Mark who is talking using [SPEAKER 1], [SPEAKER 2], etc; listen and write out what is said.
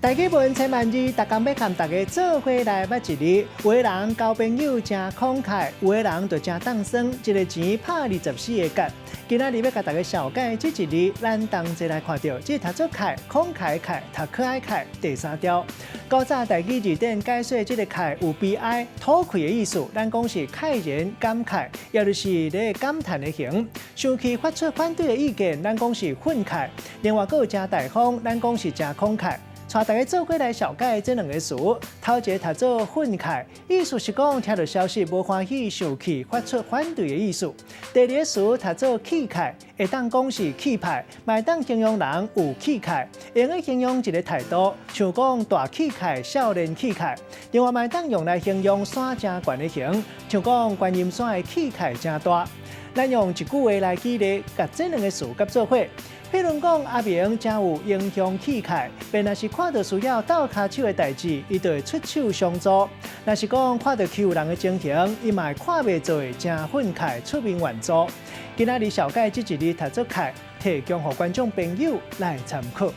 [SPEAKER 1] 台語文千萬字，逐工欲共大家做伙來捌一字。有的人交朋友誠慷慨，有的人就誠凍酸，一个錢拍24個結。今仔日欲共大家紹介這一字，咱同齊來看著，這讀做慨，慷慨慨，讀可愛凱，第三調。古早台語字典解說這个慨有悲哀、吐氣的意思，咱講是慨然感慨，也就是咧感嘆的形。生氣發出反對的意見，咱講是憤慨。另外，閣有誠大方，咱講是誠慷慨。帶大家做伙來紹介這兩个詞，頭一个讀做憤慨，意思是講聽著消息無歡喜、生氣、發出反對的意思。第二个詞讀做氣概，會當講是氣派，嘛會當形容人有氣概，會用形容一个態度，像講大氣概、少年氣概。另外，嘛會當用來形容山誠懸的形，像講觀音山的氣概誠大。咱用一句話來舉例，共這兩个詞佮做伙。譬如講，阿明誠有英雄氣概，便若是看著需要鬥跤手的代誌，伊就會出手相助；若是講看著欺負人的情形，伊嘛會看袂做，誠憤慨出面援助。今仔日紹介這一字讀做慨，提供予觀眾朋友來參考。